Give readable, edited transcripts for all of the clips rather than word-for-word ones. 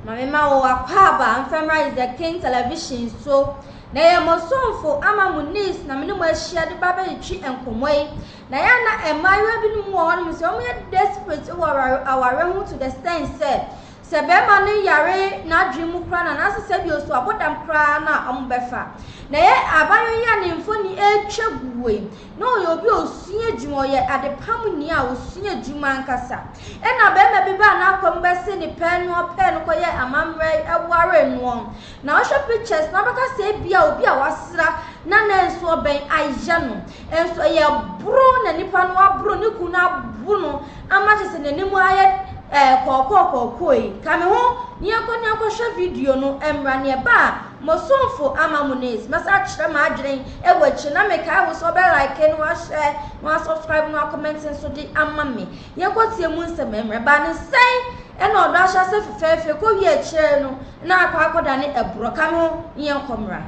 Ma memma wo w'akwaaba mfa mmra Is The King Television so, na ɛyɛ mo somfo ama mo niece na me ne mo ahyia de ba bɛtwetwe nkɔmmɔ yi. Na yɛ a na mmaayewa binom wɔ hɔnom sɛ wɔyɛ desperate wɔ aware ho to the extent sɛ Sɛ bɛrima no yare n'adwene mu koraa no anaasɛ sɛ bi osu abɔdam koraa no a wɔbɛfa. Na ɛyɛ abaayewa yi a ne mfoni retwa gu yi, na ɔyɛ obi a osua adwuma, ɔyɛ adepamni a osua adwuma ankasa. Ɛna bɛrima bi baa n'akwan mu bɛse ne pɛ no ɔpɛɛ no kɔyɛɛ amammerɛ waree noɔ. Na wohwɛ pictures no wobɛka sɛ ebia obi a wasra na nanso ɔbɛn ayɛ no. Nso ɛyɛ boro na nipa no aboro, ne kunu no abo no ama kyerɛ sɛ n'anim ayɛ ɛɛ kɔɔkɔɔ kɔɔkɔɔ yi. Ka me ho na yɛnkɔ na yɛnkɔhwɛ video no mmra na ɛba a mo somfo ama mo names. Mɛsan akyerɛ m'adwene wɔ akyire na mekae wo sɛ wobɛ like na wahyɛ na wasubscribe na wakɔmɛnte nso de ama me. Yɛnkɔ tie mu nsɛm mmra. Ɛbaa ne sɛn ɛna ɔdɔ ahyɛ ase fɛfɛɛfɛ kɔwie akyire no na akɔ akɔdane ɛborɔ. Ka me ho na yɛnkɔ mmra.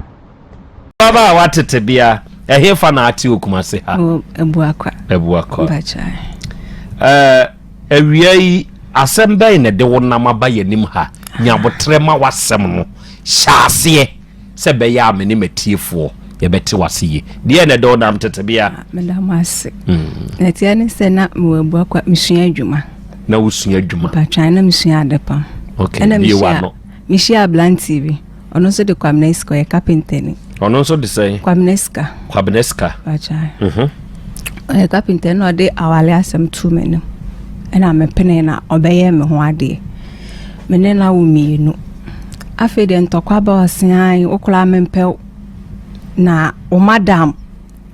Ababaawa tetebea, ɛhefa na ate wɔ Kumase ha? Wɔ Abuakwa. Abuakwa. Mpakyɛ. Ɛɛ awia yi asɛm bɛn na ɛde wo nam aba yɛn anim ha? Nyabotrɛ ma w'asɛm no hyɛ aseɛ sɛ ɛbɛyɛ a me ne m'atiefoɔ yɛbɛte w'ase yie. Deɛ na ɛde wo nam tetebea? Ah, meda mo ase. Na ɛteɛ ne sɛ na mewɔ Abuakwa mesua adwuma. Na wosua adwuma? Mpakyɛ na mesua adepam. Okay, Ɛna bie mehyia w'ano. mehyia aberanteɛ bi. Ɔno nso de Kwabena Sika, ɔyɛ kapentani. Ɔno nso de sɛn? Kwabena Sika. Kwabena Sika. Bakya. Mhm. Ɔyɛ kapentani na ɔde awale asɛm too m'anim. Ɛna mepene na ɔbɛyɛ me ho adeɛ. Me ne no awo mmienu. Afei deɛ ntɔkwa ba ɔse ae wo koraa mempɛ wo. Na wo madam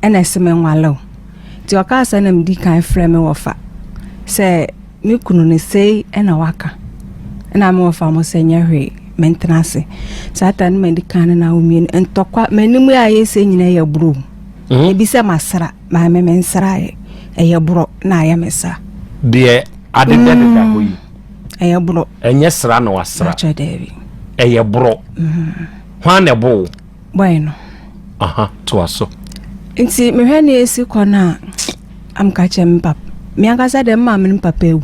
ɛna ɛse menwale wo. Nti ɔkaa sɛ na medi kan frɛ me wɔfa sɛ Me kunu no sei na waka. Ɛna me wɔfa mo sɛ nyɛ hwee mentena ase. Saa ta no madi kan no na wo mmienu ntɔkwa m'anim a ayɛ sɛ nyina yɛ borɔ. Mm. Ebi sɛ masra maame me nsra yɛ ɛyɛ borɔ na ayɛ me saa. Deɛ adeda deda hɔ yi. Ɛyɛ borɔ. Ɛnyɛ sra na wasra. Akyɛ daabi. Ɛyɛ borɔ. Mm. Hwan na ɛbɔ wo? Bɔe no. Aha, toa so. Nti mehwɛ nea esi kɔ no a, amka kyerɛ me papa. Me ankasa deɛ me maame ne papa awu.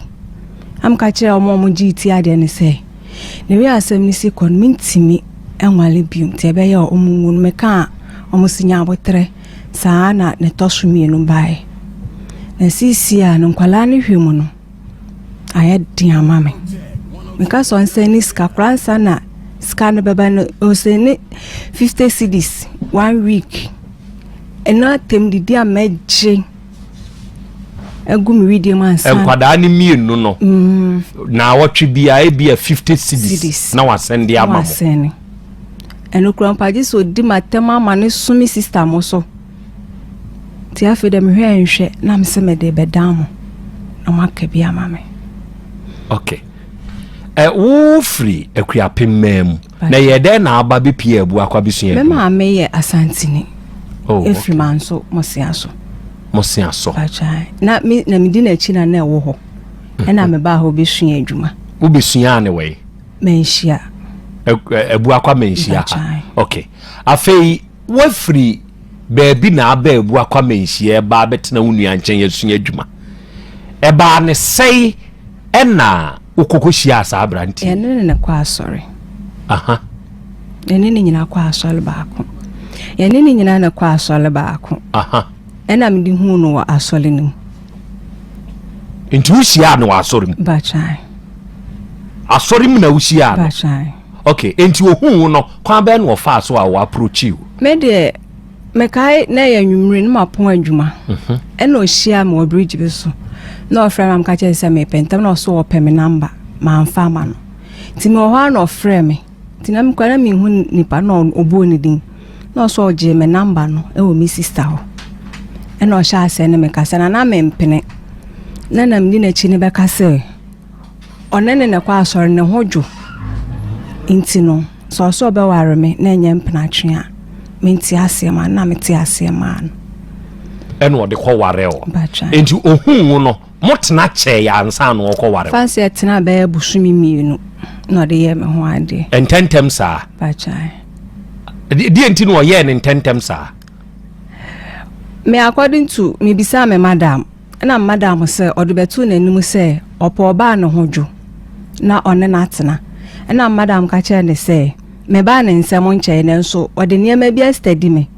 Amka kyerɛ wɔn a wɔgyee ti adeɛ no sɛ, ne wei asɛm no si kɔ no, mentumi nwale bio nti ɛbɛyɛ a wɔn nwu no. Meka a, wɔn si nya aboterɛ. Saa na ne tɔ so mmienu baeɛ. Na seesei a no nkwadaa no hwɛ mu no, ayɛ den ama me. Meka sɛ ɔnsɛne sika koraa ansa na sika no bɛba no, ɔsɛne 50 cedis one week. Ɛno atɛm didi a mɛgye agu me wedeɛ mu ansa. Nkwadaa no mmienu no, mm. na awɔtwe biara ebi a 50 cedis na wasɛn de ama mo. Wasɛne. Ɛno kura mpa gye sɛ ɔdi m'atɛm ama ne so me sista mo so. Nti afei deɛ mehwɛ nhwɛ na mesɛ mede bɛdan mo na moaka bi ama me. Okay. Ɛ wo firi Akuapem man mu na yɛ dɛn na aba bɛpie abu akɔ abɛsua Me maame yɛ Asantini. Oh, Ɛfiri okay. Manso Mosea so. Mosea so. Bakyae. Na me na medi n'akyi na na ɛwɔ hɔ. Ɛna mebaa hɔ bɛsua adwuma. Wobɛsuaa ne wɔ Manhyia. Abu akɔ Manhyia ha. Okay. Afei Woafiri baabi na aba abu akɔ amanhyia ɛba abɛtena wo nua nkyɛn asua adwuma. Ɛbaa ne sɛe ɛna wokɔkɔ hyiaa saa aberanteɛ yi? Yɛne no na ɛkɔ asɔre. Aha. Yɛne no nyinaa kɔ asɔre baako. Yɛne no nyinaa na ɛkɔ asɔre baako. Aha. Ɛna mede huu no wɔ asɔre no mu. Nti wohyiaa no wɔ asɔre mu? Bakyae. Asɔre mu na wohyiaa no? Bakyae. Ok, enti ohuu wo no, kwan bɛn na ɔfaa so a ɔ approachii wo? Me deɛ, mekae na ɛyɛ anwummere na mapɔn adwuma. Mhm. Ɛna ɔhyiaa me wɔ bridge bi so. Na ɔfrɛ me a meka kyerɛ no sɛ mepɛ ntɛm na ɔso ɔpɛ me number. Mamfa ama no. Nti mewɔ hɔ a na ɔfrɛ me. Nti na mekora na menhu nipa na ɔbɔɔ ne din. Na ɔso ɔgyee me number no wɔ me sister hɔ. Ɛna ɔhyɛ aseɛ ne me kasa na na mempene. Na na medi n'akyi no bɛka sɛ ɔne ne na ɛkɔ asɔre ne ho dwo nti no sɛ ɔsɛ ɔbɛware me na ɛnyɛ mpenatwe a mente aseɛ ma na mete aseɛ maa no. Ɛna ɔde kɔ ware o. Nti ohun wo no mo tena kyɛɛ yɛ ansa na ɔkɔ ware. Fansi ɛtena bɛyɛ bosome mmienu na ɔde yɛ me ho adeɛ. Ntɛntɛm saa. Batwa. Deɛ nti na ɔyɛɛ ne ntɛntɛm saa. Me according to me bisa me madam. Ɛnna madam sɛ ɔde bɛtoo n'anim sɛ ɔpɛ ɔbaa a ne ho dwo na ɔne no atena. Ɛna madam ka kyerɛɛ no sɛ, mebaa ne nsam nkyɛe nanso ɔde nneɛma bi astadi me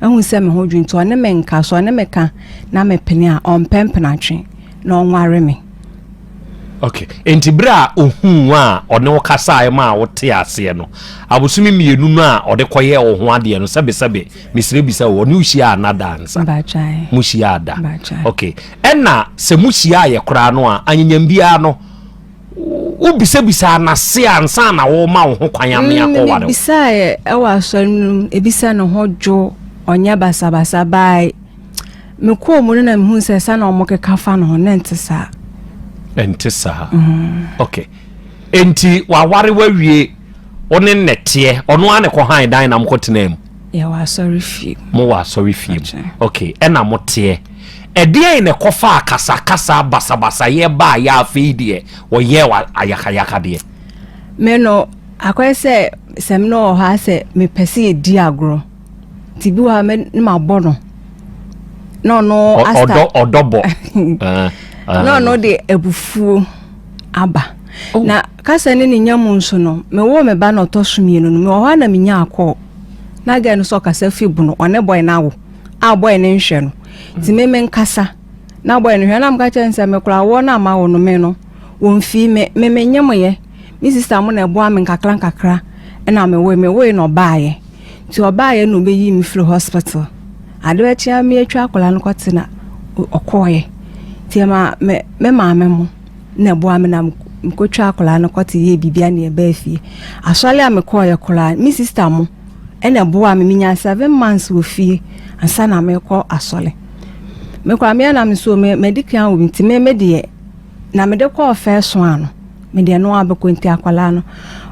ahu sɛ me ho dwo nti ɔne me nka, sɛ ɔne me ka na mepene a, ɔmpɛ mpenatwe na ɔnware me. Ok, enti berɛ a ɔhuu wo a ɔne wo kasaeɛ maa wote aseɛ no, abosome mmienu no a ɔde kɔyɛɛ wo ho adeɛ no, sɛbesɛbe, mesrɛ bisa o, ɔne wo hyiaa anna da ansa? Mpakyɛw. Mo hyiaa da? Mpakyɛw. Ok, ɛna sɛ mo hyiaeɛ koraa no a, anyanyam biara no, wobisabisaa n'ase ansa na worema wo ho kwan ame mm, akɔware wo? Mebisaeɛ ɛwɔ asɔre no mu, ebisa ne ho dwo, ɔnyɛ basabasa, bye. Mekɔɔ mu no na mehuu sɛ sɛnea wɔkeka fa no ho no ɛnte saa. Ɛnte saa. Mm. Okay. Enti waware wawie wo ne nnɛteɛ ɔno ara ne kɔhan dan na mokɔtenaa mu? Yɛwɔ asɔre fie. Mowɔ asɔre fie mu. Okay. Ɛna moteɛ. Ɛdeɛn na ɛkɔfaa kasakasa basabasayɛ baa yɛ afei deɛ wɔyɛɛ wɔ ayakayakadeɛ? Me no akɔyɛ sɛ sɛ me no wɔ hɔ a sɛ mepɛ sɛ yɛdi agorɔ. nti bi wɔ ha me ne ma bɔ no na ɔno asta ɔdɔ ɔdɔ bɔ na ɔno de abufuo aba oh. na kasa ne ne nya mu nso no mewɔ me ba na ɔtɔ so mmienu no mewɔ hɔ a na menya akɔ na gɛ no sɛ ɔkasa fi bunu ɔne bɔe no awo a bɔe no nhwɛ no nti me me nkasa na bɔe no hwɛ na meka kyerɛ no sɛ mekora awoɔ no ama wo no me no wɔmfii me me menyemyɛ Me sista mo na ɛboa me nkakra nkakra ɛna me woe me woe na ɔbaayɛ nti ɔbaayɛ na ɔbɛyii me firi hospital ade bɛkye a me atwa akwadaa no kɔte na ɔkɔɔyɛ nti ɛma me me maame mo na ɛboa me na mekɔtwa akwadaa no kɔte yɛ biribia na ɛbaa fie asɔre a mekɔɔyɛ koraa me sista mo ɛna ɛboa me menya seven months wɔ fie ansa na mekɔ asɔre mekɔ a meɛ na me so me madi kan wɔ nti me me deɛ Na mede kɔɔ fɛɛso a no, mede ɛno ara bɛkɔ nti akwadaa no,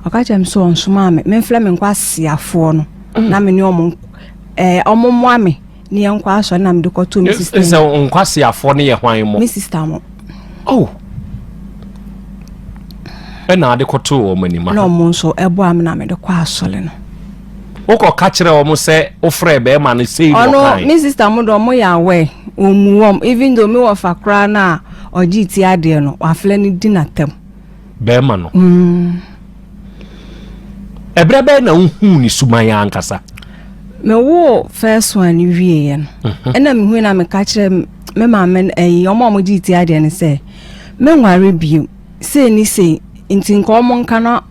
ɔka kyerɛ me sɛ ɔnsomaa me, memfrɛ me nkwaseafoɔ no mm. na me ne ɔmo ɛɛ ɔmo mmoa me ne yɛn nkɔ asɔre na mede kɔtoo me sista. Sɛ nkwaseafoɔ no yɛ hwan mo? Me sista mo. Oh. Ɛna ade kɔtoo wɔn anim. Na ɔmo nso ɛboa me na mede kɔ asɔre no. Wokɔ ka kyerɛ wɔn sɛ wofrɛ bɛrima no sei na ɔkae. Ɔno me sister mo de ɔmo yɛ aware wɔn mu wɔm even though me wɔfa koraa na ɔgye ti adeɛ no wafrɛ no di n'atam. Bɛrima no. Mm. Ɛberɛ bɛyɛ na wohuu ne suban ankasa. Me wo first one no wieɛ no mhm. ɛna mehui na meka kyerɛ me maame ɛyi ɔmo a ɔmo gye ti adeɛ no sɛ menware bio sei ne sei nti nka ɔmo nka na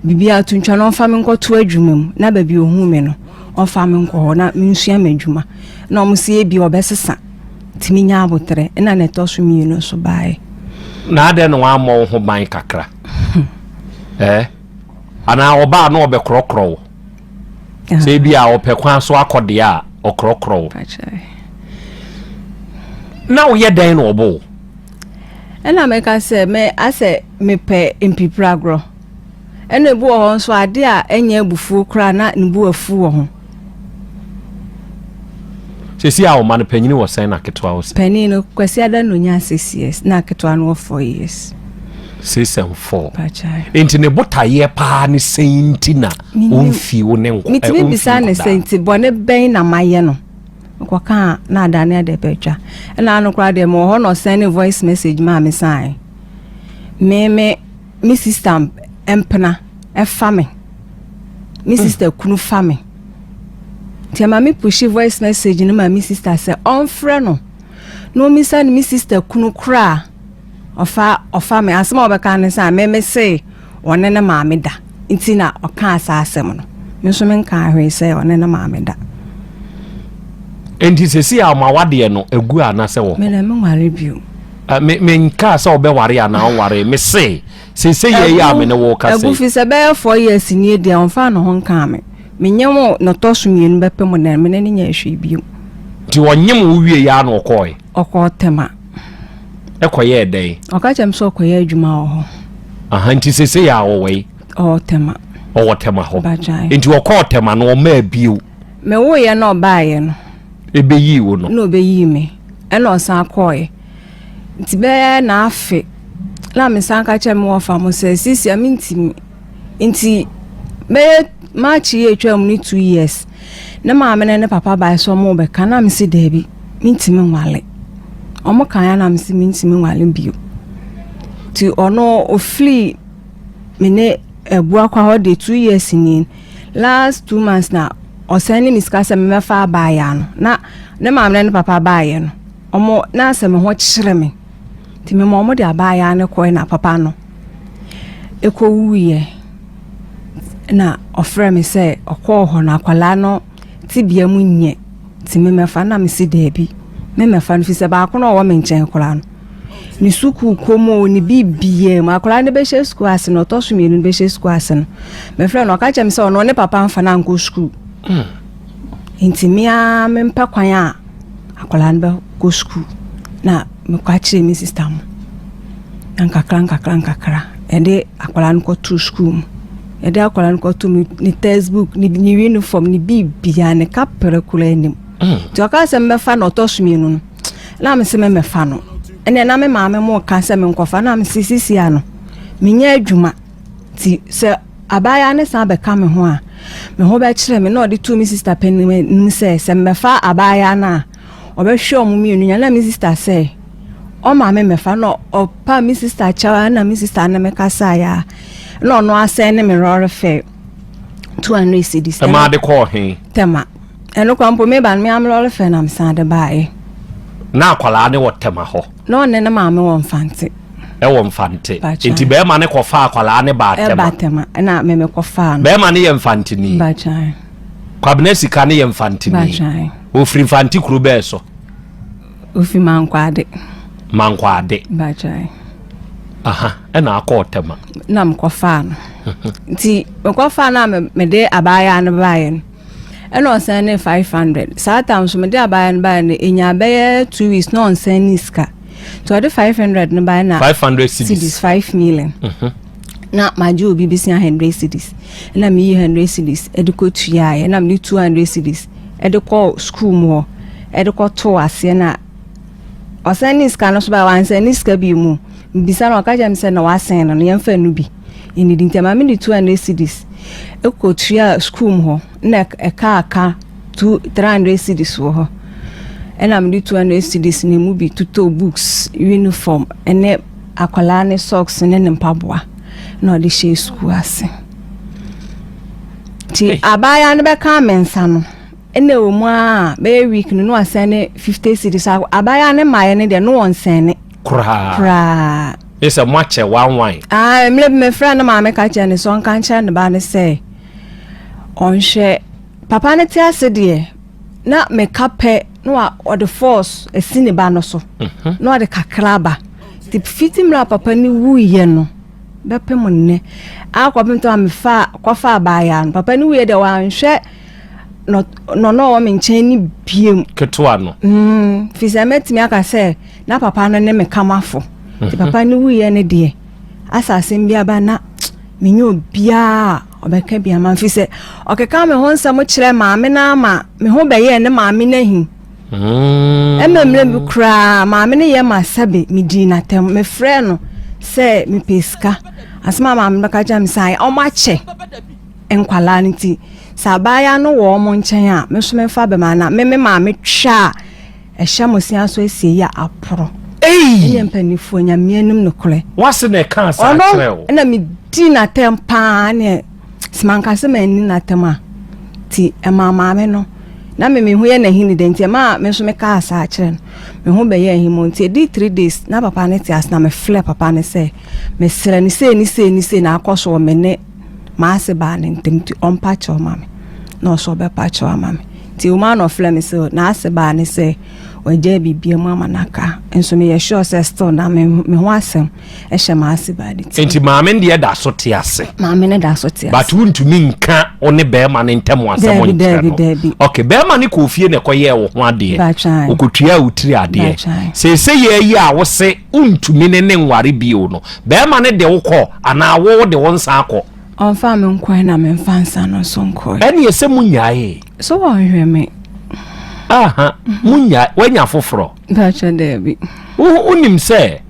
biribiara to ntwa na ɔmfa me nkɔto adwuma mu na baabi ɔhu me no ɔmfa me nkɔ hɔ na mensua m'adwuma na ɔmo sɛ ebi ɔbɛsesa nti menya aboterɛ ɛna na ɛtɔ so mmienu nso baeɛ. Na adɛn na wammɔ wo ho ban kakra? Eh? Anaa ɔbaa na ɔbɛkorɔkorɔ wo? Sɛ ebi a ɔpɛ kwan so akɔ deɛ a ɔkorɔkorɔ wo. Na woyɛ dɛn na ɔbɔ wo? Ɛna meka sɛ me asɛ mepɛ mpipiragorɔ. Ɛna ebi wɔ hɔ nso ade a ɛnyɛ abufuo koraa na ne bo afu wɔ ho. Sɛsi a ɔma no panyini wɔ sɛn na ketewa wɔ sɛn? Panin no Kwasi Ada na onya six years na ketewa no wɔ four years. Six and four. Nti ne botaeɛ paa ne sɛn nti na ɔmfii wo ne nkɔ? Metumi bisa ne sɛ nti bɔne bɛn na mayɛ no? Mekɔka a na adane ade pɛ atwa. Ɛna ano koraa deɛ mewɔ hɔ na ɔsɛn ne voice message maa me san. Me me me sister mpena ɛfa me. Me hmm. sister kunu fa me. Nti ɛma me pushi voice message no ma me sister sɛ ɔmfrɛ no na ɔmmisa no me sister kunu koraa ɔfa ɔfa me asɛm a ɔbɛka ne sɛ me me se ɔne ne maame da nti na ɔkaa saa asɛm no. Me nso menkaa hwee sɛ ɔne ne maame da. Enti sɛsi a ɔma wadeɛ no agu anasɛ wɔ hɔ? Me na menware bio. Uh, me menkaa sɛ ɔbɛware anaa ɔnware me se sese yɛ yɛ a me ne wo kasa yi. Agu fi sɛ bɛyɛ four years nie deɛ ɔmfaa ne ho nkaa me. Menyem wo na ɔtɔ so mmienu bɛpem nnɛ me ne no nyɛɛ hwee bio. Nti ɔnyem wo wie yɛ a na ɔkɔɔe? Ɔkɔɔ Tema. Ɛkɔyɛɛ dɛn? Ɔka kyerɛ me sɛ ɔkɔyɛ adwuma wɔ hɔ. Aha nti sese yɛ a ɔwɔ yi? Ɔwɔ Tema. Ɔwɔ Tema hɔ. Nti ɔkɔɔ Tema no ɔmaa bio? Mewoeɛ na ɔbaeɛ no. Ɛbɛyii wo no? Na ɔbɛyii me ɛna ɔsan kɔɔeɛ. Nti bɛyɛ n'afe na mesan ka kyerɛ me wɔfa mo sɛ sisi a mentimi. Nti bɛyɛ March yi a etwaa mu ne 2 years ne maame ne ne papa bae sɛ ɔmo bɛka na mese daabi mentimi nwale. Ɔmo kaeɛ a na mese mentimi nwale bio. Nti ɔno ofiri me ne. Abuakwa hɔ deɛ 2 years nie. Last 2 months na ɔsɛn ne me sika sɛ memɛfa abaayaa no, na ne maame ne ne papa baayɛ no, ɔmo na sɛ me ho kyerɛ me nti mema ɔmo de abaayaa no kɔɛ, na papa no ɛkɔwuiɛ na ɔfrɛ me sɛ ɔkɔɔ hɔ no, akwadaa no tibea mu nyɛ, nti memɛfa. Na mesi daabi, memɛfa no, fi sɛ baako no ɔwɔ me nkyɛn koraa no, ne sukuu kɔm o, ne biribiaa mu, akwadaa no bɛhyɛ sukuu ase no, ɔtɔ so mmienu no bɛhyɛ sukuu ase no, mefrɛ no, ɔka kyerɛ me sɛ ɔno ne papa mfa no ankɔ sukuu, nti mea mempɛ kwan a akwadaa no bɛkɔ sukuu. Na mekɔ akyerɛ me sister mo, na nkakra nkakra nkakra yɛde akwadaa no kɔtoo sukuu mu. Yɛde akwadaa no kɔtoo mu, ne textbook, ne uniform, ne biribiaa, ne kapere koraa anim. Nti ɔka sɛ mbɛfa no, ɔtɔ so mmienu no, na me sɛ mɛmɛfa no. Ɛnɛ na me maame mo ka sɛ menkɔfa, na me sɛ sisi ano menyɛ adwuma, nti sɛ abaayewa ne san bɛka me ho a, me ho bɛkyerɛ me. Na ɔde tu me sister panin anim sɛ mbɛfa abaayewa no a, ɔbɛhwɛ ɔmo mmienu nya. Na me sister sɛ ɔma me mɛfa na ɔpa me sister kyɛw a, na me sister ne me kasaeɛ a, na ɔno asɛn ne me lorry fare 200 cedis. Ɛmaa de kɔɔ he? Tɛma. Ɛno kora mpo, meba no, me am lorry fare na mesan de baeɛ. Na akwadaa ne wɔ Tɛma hɔ? Na ɔne ne maame wɔ Mfante. Ɛwɔ Mfante? Bakyɛ. Nti bɛrima ne kɔfa akwadaa ne baa ɛba Tɛma? Tɛma, ɛna me mekɔfaa no. Bɛrima ne yɛ Mfanteni? Bakyɛ. Kwabena Sika ne yɛ Mfanteni? Bakyɛ. Ofiri Mfante kuro bɛɛ so? Ofi Mankwade. Mankwade? Bakyɛ. Aha, ɛna akɔɔ Tɛma? Na mekɔfaa no, nti mekɔfaa no a, mede abaayewa no baeɛ no, ɛna ɔsɛn ne 500. Saa time so mede abaayewa no baeɛ no, ɛnya bɛyɛ 2 weeks na ɔnsɛn ne sika, nti ɔde 500 no baeɛ na 500 cedis? Cedis, 5 million. Na magye obi bisia 100 cedis, ɛna meyi 100 cedis ɛde kɔ tuaeɛ, ɛna mede 200 cedis ɛde kɔ school mu hɔ, ɛde kɔtoo aseɛ. Na ɔsɛn ne sika no so ba, wansɛn ne sika bi mu. Mbisa no, ɔka kyerɛ me sɛ na wasɛn no no, yɛmfa no bi ɛnidi. Nti ɛma mede 200 cedis ɛkɔ tua school mu hɔ, na ɛka aka two 300 cedis wɔ hɔ, ɛna mede 200 cedis na emu bi totɔ books, uniform, ɛne akwadaa ne socks ne ne mpaboa, na ɔde hyɛ sukuu ase. Nti Hey. abaayewa no bɛka me nsa no, ɛna ɛwɔ mu a bɛyɛ week no, na wasɛn ne 50 cedis. Abaayewa no mmaeɛ no deɛ, no wɔnsɛn ne koraa? Koraa. Ne sɛ moakyɛ one one? Ah, mmerɛ bi mefrɛ no, maame ka kyerɛ ne sɛ ɔnka nkyerɛ ne ba no sɛ ɔnhwɛ papa no te ase deɛ, na meka pɛ na ɔde force asi ne ba no so, na ɔde kakra aba. Nti fiti mmerɛ a papa no wuyɛ no bɛpem nnɛ akɔpem tɛ a mefa kɔfa abaayewa no, papa no wuyɛ deɛ, wanhwɛ no no na ɔwɔ me nkyɛn ne biem. Ketewa no? Fi sɛ mɛtumi aka sɛ na papa no ne me kamafo, nti papa no wuyɛ no deɛ, asa asɛm bi aba na menyɛ obiaa a ɔbɛka bi ama, fi sɛ ɔkeka me ho nsɛm kyerɛ maame no ama me ho bɛyɛɛ ne maame no ahi. Ɛma mmerɛ bi koraa maame no yɛ ma sɛbe medii n'atɛm. Mefrɛ no sɛ mepɛ sika, asɛm a maame no bɛka kyerɛ me sɛ ayɛ ɔmo akyɛ nkwalaa no, nti sɛ abaayewa no wɔ ɔmo nkyɛn a, me nso memfa bɛma na me maame twa a ɛhyɛ mo sea so asie yi a aporɔ. Ei! Ɛnyɛ mpanimfoɔ Nyame anim nokorɛ. Wase na ɛka saa ɔno kyerɛ wo? Ɛna medi n'atɛm paa, ne sɛ manka sɛ manni n'atɛm a, nti ɛma maame no na me ho yɛ n'ahini dɛ, nti ɛma me nso mekaa saa kyerɛ no, me ho bɛyɛ ahi mu. Nti ɛdi 3 days na papa no te ase, na mefrɛ papa no sɛ mesrɛ no sei ne sei ne sei na akɔ so wɔ me ne maase baa ne ntam, nti ɔmpa kyɛw ma me, na ɔso ɔbɛpa kyɛw ama me. Nti wɔn a na ɔfrɛ me sɛ n'ase baa ne sɛ wagya biribiara mu ama n'aka nso, meyɛ sure sɛ still na me ho asɛm ɛhyɛ m'ase baa ne ti. Nti maame no deɛ da so te ase? Maame no da so te ase. But wontumi nka wo ne bɛrima no ntam asɛm Daabi, nkyerɛ daabi, no? Daabi. Ok, bɛrima no kɔɔ fie na ɛkɔyɛɛ wo ho adeɛ? Batwan. Ɔkɔtua wo tiri adeɛ? Batwan. Seesei yɛ yi a wo se wontumi ne ne nware bio no, bɛrima no de wo kɔ anaa wo de wo nsa akɔ? Ɔmfa me nkɔɛ na memfa nsa no nso nkɔɛ. Ɛne ɛsɛ mu nyae? So wɔnhwɛ me. Aha, mu nyae. Woanya foforɔ? Batwa, daabi. Wonim sɛ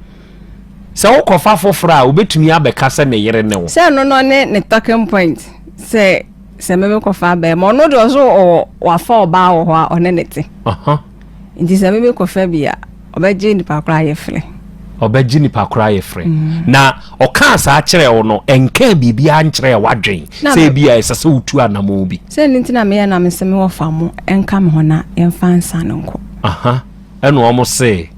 wokɔfa foforɔ a, wobɛtumi abɛka sɛ ne yere ne wo? Sɛ no no ne talking point sɛ mebɛkɔfa bɛrima, ɔno deɛ ɔso ɔwɔ wafa ɔbaa wɔ hɔ a ɔne ne te. Nti sɛ mebɛkɔfa bi a, ɔbɛgye nipa koraa yɛ frɛ. Ɔbɛgye nipa koraa yɛ frɛ. Na ɔkaa saa kyerɛɛ wo no, ɛnkaa biribiara nkyerɛɛ w'adwen sɛ ebi a ɛsɛ sɛ wotu anammɔn bi. Sɛ ne nti na meyɛ na mesɛ mewɔ fa mo ɛnka me ho na yɛmfa nsa no nkɔ. Aha, ɛna wɔn se.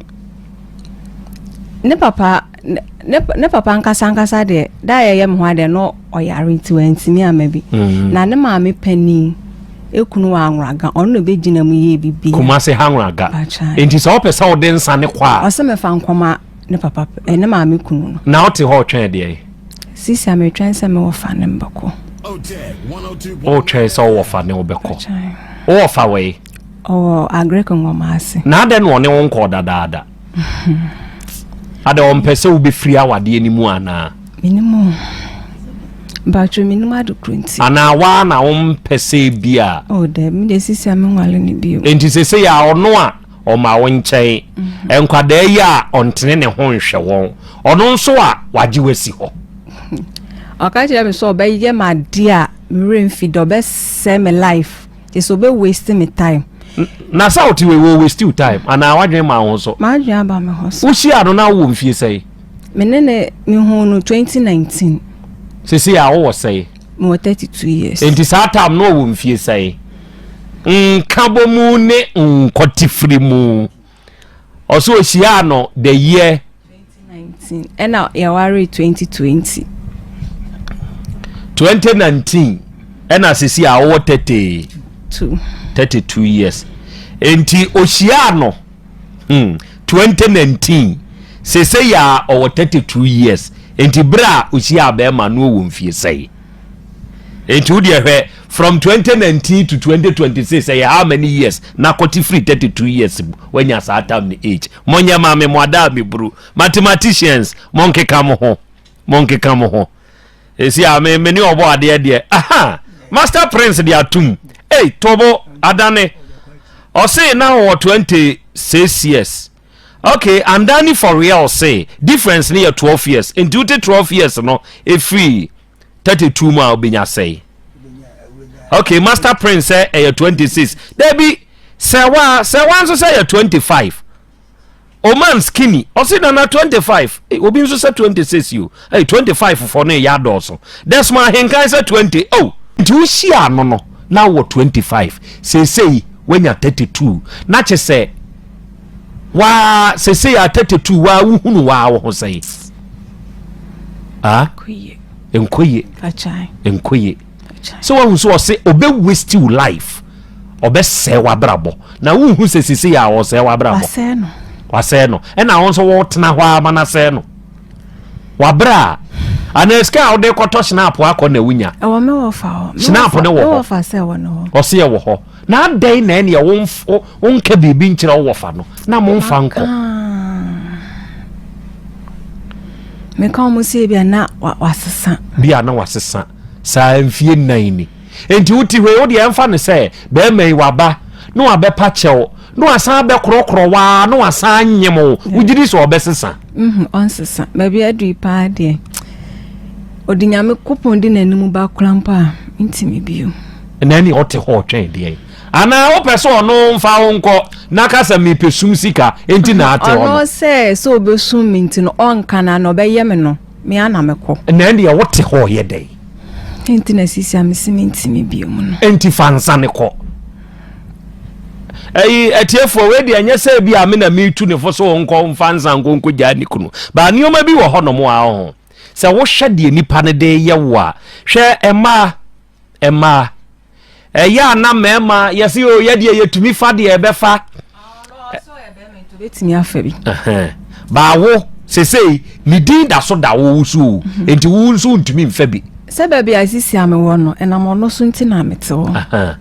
Ne papa ne ne papa ankasa ankasa deɛ da a yɛyɛ me ho adeɛ no ɔyare nti wantumi ama bi. Na ne maame panin ekunu wɔ Anworaga ɔno na ebegyina mu yɛ bibi. Kumase ha Anworaga. Nti sɛ ɔpɛ sɛ ɔde nsa ne kɔ a. Ɔsɛ mefa nkɔma ne papa ne maame kunu no. Na ɔte hɔ ɔtwɛn deɛ. Sisi a metwɛn sɛ mewɔ fa ne mbɛkɔ. Ɔtwɛn sɛ ɔwɔ fa ne wobɛkɔ. Ɔwɔ fa wɔ yi. Ɔwɔ Agric Nwoma ase. Na adɛn na ɔne wo nkɔɔ dadaada? Adɛn ɔmpɛ sɛ wobɛfiri awadeɛ no mu anaa? Menim o. Mpakyɛ menim ade koro nti. Anaa waa na wompɛ sɛ bi a. Oh daabi me deɛ sisi a menwale no bio. Enti sese yɛ a ɔno a ɔma wo nkyɛn. Nkwadaa yi a ɔntene ne ho nhwɛ wɔn. Ɔno nso a wagye wasi hɔ. Ɔka kyerɛ me sɛ ɔbɛyɛ me adeɛ a me werɛ mfi da ɔbɛsɛe me life. Kyerɛ sɛ ɔbɛ waste me time. Na sɛ wote wei wɔ waste wo time anaa w'adwene ma wo ho so? M'adwene aba me ho so. Wohyia no na wowɔ mfie sɛn? Me ne ne mehuu no 2019. Sisi a wowɔ sɛn? Mewɔ 32 years. Enti saa time no ɔwɔ mfie sɛn? Nkabɔmu ne nkɔtefiri mu. Ɔsɛ ɔhyiaa no the year. 2019 ɛna yɛwaree 2020. 2019 ɛna sisi a ɔwɔ 32 32 years nti ɔhyiaa no 2019 sese yɛ a ɔwɔ 32 years nti berɛ a ɔhyiaa bɛrima no ɔwɔ mfie sɛe nti wo deɛ hwɛ from 2019 to 2026 ɛyɛ how many years na kɔte firi 32 years mu wanya saa time ne age. Monyɛ ma me mo ada a meburu. Mathematicians, monkeka mo ho. Monkeka mo ho. Esi a me me ne ɔbɔ adeɛ deɛ. Aha! Master Prince de atum. Ei, tobo adane. Ɔse na ɔwɔ 26 years. Okay, Andani for real se difference ne yɛ 12 years. Nti wote 12 years no efiri 32 mu a wobɛnya sɛe. Okay, Master Prince sɛ ɛyɛ 26. Dabi, sɛ wa sɛ wa nso sɛ yɛ 25. Oman skinny, ɔsi nana 25. Hey, obi nso sɛ 26 yo. Hey, 25 fɔ no yɛ adɔɔso. Desmond Ahenkan sɛ 20. Oh, nti wohyia ano no na wɔ 25. Seesei wanya 32. Na kye sɛ waa seesei a 32 waa wohunu waa wo ho sɛe. Ah? Nkɔ yie. Nkɔ yie. Sɛ wahu sɛ ɔse ɔbɛ waste wo life. Ɔbɛsɛe w'abrabɔ. Na wonhu sɛ seesei a ɔsɛe w'abrabɔ. Wasɛe no. Wasɛe no. Ɛna wo nso wotena hɔ ara ma no asɛe no. Wabrɛ a anaa sika a wode kɔtɔ schnapp akɔ na wonya. Ɛwɔ me wɔfa hɔ. Schnapp ne wɔ hɔ. Me wɔfa sɛ ɛwɔ ne hɔ. Ɔse ɛwɔ hɔ. Na adɛn na ɛneɛ wonka biribi nkyerɛ wo wɔfa no na momfa nkɔ. Meka wɔn sɛ ebia na wasesa. Bia na wasesa. Saa mfie nnan ni. Enti wote hɔ yi, wo deɛ ɛmfa no sɛ bɛrima yi waba na wabɛpa kyɛw na wasan abɛkorɔkorɔ waa na wasan anyem wo. Wogye di sɛ ɔbɛsesa? Mhm, ɔnsesa. Baabi adu yi paa deɛ, ɔde Nyame kopɔn di n'anim ba kora mpo a, ntumi bio. Na ɛne ɔte hɔ ɔtwɛn deɛn? Anaa wopɛ sɛ ɔno mfa wo nkɔ na ka sɛ mepɛ sum sika enti na ate hɔ no? Ɔno sɛ sɛ ɔbɛsum me nti no, ɔnka no ana ɔbɛyɛ me no, me ara na mɛkɔ. Na ɛndeɛ wote hɔ ɔyɛ dɛn? Enti na sisi a mese mentumi bio mu no. Enti fa nsa ne kɔ. Ɛyi atiefoɔ wei deɛ ɛnyɛ sɛ bi a me na metu ne fo so nkɔ mfa nsa nkɔ nkɔgyaa ne kunu. Baa nneɛma bi wɔ hɔ nom a ɔho. Sɛ wohwɛ deɛ nipa no de yɛ wo a, hwɛ mmaa, mmaa. Ɛyɛ a na mmarima yɛse o yɛ deɛ yɛtumi fa deɛ ɛbɛfa. Bɛtumi afa bi. Baawo sesei ne din da so da wo so o, mhm. nti wo nso ntumi mfa bi. Sɛ baabi a sisi a mewɔ no, ɛnam ɔno so nti na mete hɔ.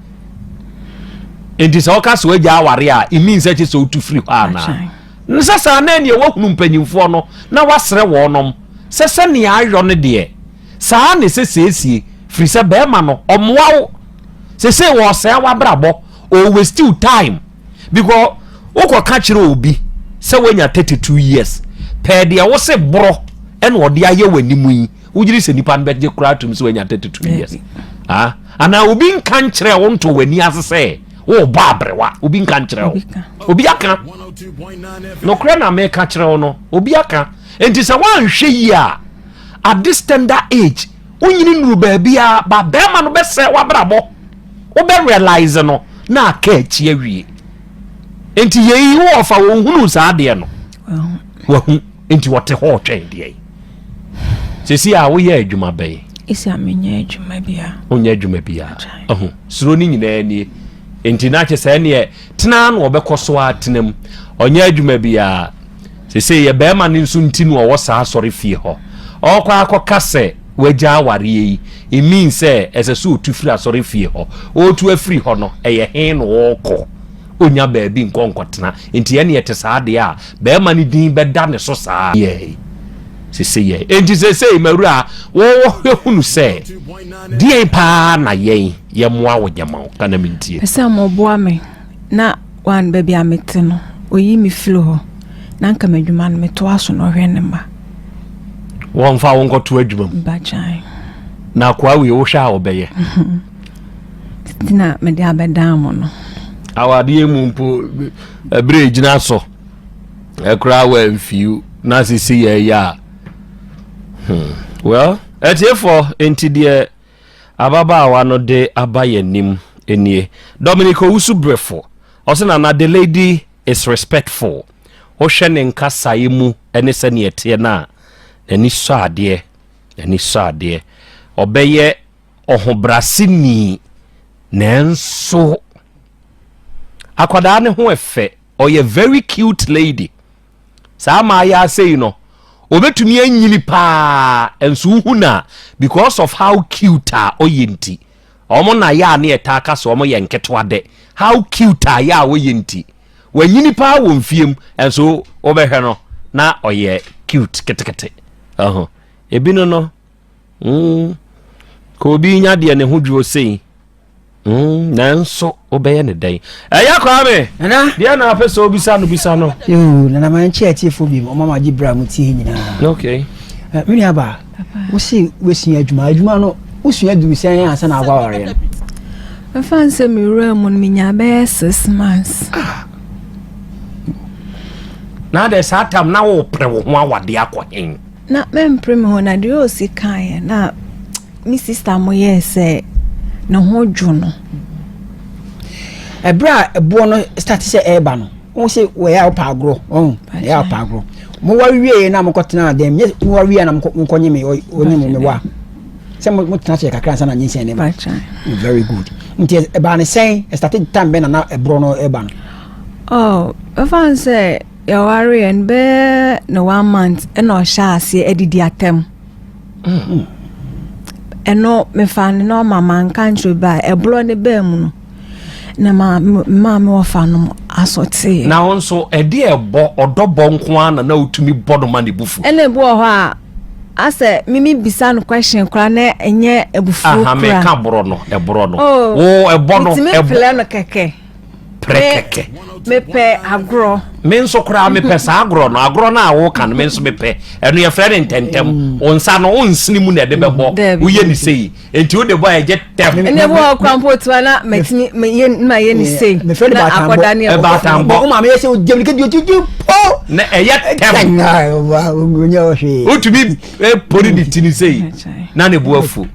Nti sɛ ɔka sɛ wagya aware a, it means sɛ kye sɛ wotu firi hɔ anaa? Nsɛ saa na ɛneɛ woahunu mpanyimfoɔ no na wasrɛ wɔnom sɛ sɛnea ayɔ no deɛ Saa na ɛsɛ siesie firi sɛ bɛɛma no ɔmoa wo sesei wɔɔsɛe wabrabɔ ɔ waste wo time because wokɔ ka kyerɛ obi sɛ wanya 32 years pɛɛ deɛ wo se borɔ ɛna ɔde ayɛ w'anim yi wogyiri sɛ nipa no bɛgye koraa atum sɛ wanya 32 years ah anaa obi nka nkyerɛ wo nto w'ani ase sɛ. Worebɔ aberewa, obi nka nkyerɛ wo. Obi aka. Nokorɛ na meka kyerɛ wo no, obi aka. Enti sɛ woanhwɛ yie a, at this tender age, wonyini nnuru baabiara, ba bɛrima no bɛsɛe w'abrabɔ. Wobɛ realize no na aka akyi awie. Enti yei wo ɔfa wɔnhunuu saa adeɛ no. Wahu. Enti wɔte hɔ ɔtwɛn deɛ. Sɛsi a woyɛ adwuma bɛn? Esi a menyɛ adwuma bia. Wonyɛ adwuma bia. Ɔho, suro no nyinaa nie. Enti na kyɛ sɛ ɛneɛ tena na ɔbɛkɔ so atena mu. Ɔnyɛ adwuma biara. Sesei yɛ bɛrima no nso nti na ɔwɔ saa asɔre fie hɔ. Ɔrekɔ akɔka sɛ wagya awareɛ yi, it means sɛ ɛsɛ sɛ ɔtu firi asɔre fie hɔ. Ɔretu afiri hɔ no, ɛyɛ he na ɔrekɔ? Ɔnnya baabi nkɔ nkɔtena. Enti ɛneɛ ɛte saa deɛ a, bɛrima no din bɛda ne so saa. Yɛe. Sesei yɛe. Enti sesei m'awura, wo hunu sɛ deɛn paa na yɛn yɛmmoa wo nyɛ ma wo? Ka na mentie. Pɛ sɛ moboa me na one baabi a mete no oyi me firi hɔ na nka m'adwuma no metoa so na ɔhwɛ ne mma. Wɔmfa wo nkɔto adwuma mu. Bagyan. Na akoa wei wohwɛ a ɔbɛyɛ. Nti na mede abɛdan mo no. Awadeɛ mu mpo ɛberɛ gyina so ɛkoraa wɔ mfiw na sisi yɛ yɛ a. Hmm. Well, atiefoɔ nti deɛ Ababaawa no de aba yɛn anim nie. Dominic Owusu Brefo, ɔse Nana the lady is respectful. Wohwɛ ne nkasaeɛ mu ne sɛdeɛ ɛteɛ no a, n'ani sɔ adeɛ, n'ani sɔ adeɛ. Ɔbɛyɛ ɔhobrɛaseni nanso akwadaa no ho ɛfɛ, ɔyɛ very cute lady. Saa mmaayaa sei no, obetumi anyini paa nso wohu no a because of how cute a ɔyɛ nti, wɔn na yɛ a ne yɛtaa ka sɛ wɔn yɛ nketewa dɛ, how cute a yɛ a ɔyɛ nti, wanyini paa wɔ mfie mu nso wobɛhwɛ no na ɔyɛ cute ketekete. Ɛho ebi no no, mm, ka obi nya deɛ ne ho dwoɔ sei. Mm, nanso wobɛyɛ ne dɛn? Ɛyɛ Kwame. Nana. Deɛ na apɛ sɛ obisa no bisa no. Yoo, nana ma nkyɛ atiefo bi ɔma ma gye bra mu tie nyinaa. Okay. Eh, me nua ba, wo se wosua adwuma, adwuma no wosua duru sɛn ansa na akɔ awareɛ no? Mɛfa nsɛ me wura mu no menya bɛyɛ 6 months. Ah. Na adɛ saa tam na wopere wo ho awadeɛ akɔ hen? Na mempere me ho na deɛ ɔsi kaeɛ na Me sista mo yɛɛ sɛ ne ho dwo no. Ɛberɛ a ɛboɔ no start sɛ ɛreba no, wɔn sɛ wɔyɛ a wɔpɛ agorɔ, wɔn yɛ a wɔpɛ agorɔ. Mo ware wie na mo kɔ tena dɛm, nyɛ mo ware wie na mo kɔ nye me, ɔnye mo me wa. Sɛ mo mo tena sɛ kakra ansa na nyinsɛn ne ba. Very good. Nti ɛbaa ne sɛn, ɛstarte time bɛn na na ɛborɔ no ɛba no? Oh, ɛfa n sɛ yɛwareɛ no bɛyɛ ne one month ɛna ɔhyɛ aseɛ adidi atɛm. Ɛno mefaa no nɔɔma manka ankyerɛ obi a ɛborɔ no baa mu no na ma maa me wɔfa no aso teeɛ. Na wo nso ɛde ɛbɔ ɔdɔ bɔ nko ara na na wotumi bɔ no ma ne bo fu. Ɛna ebi wɔ hɔ a asɛ mimi bisa no question koraa na ɛnyɛ abufuo koraa. Aha meka borɔ no ɛborɔ no. Oh, wo ɛbɔ no ɛbɔ. Metumi plɛ no kɛkɛ. Prɛ kɛkɛ. Mepɛ agorɔ. Me nso koraa mepɛ saa agorɔ no. Agorɔ no a woka no, me nso mepɛ. Ɛno yɛfrɛ no ntɛntɛm. Wo nsa no, wonsene mu na ɛde bɛbɔ. Woyɛ no sei. Enti wode bɔ a ɛgye tɛm. Ɛnna ebi wɔ hɔ koraa mpo otu a na matumi meyɛ mayɛ no sei. Mefrɛ no Na baatambɔ. akɔda ne ɛbɔ. Baatambɔ. Wo maame yɛ sɛ ogyam ne kedi otutu po. Na ɛyɛ tɛm. Onyɛ ɔhwee. Wotumi pori ne ti no sei na ne bo afu.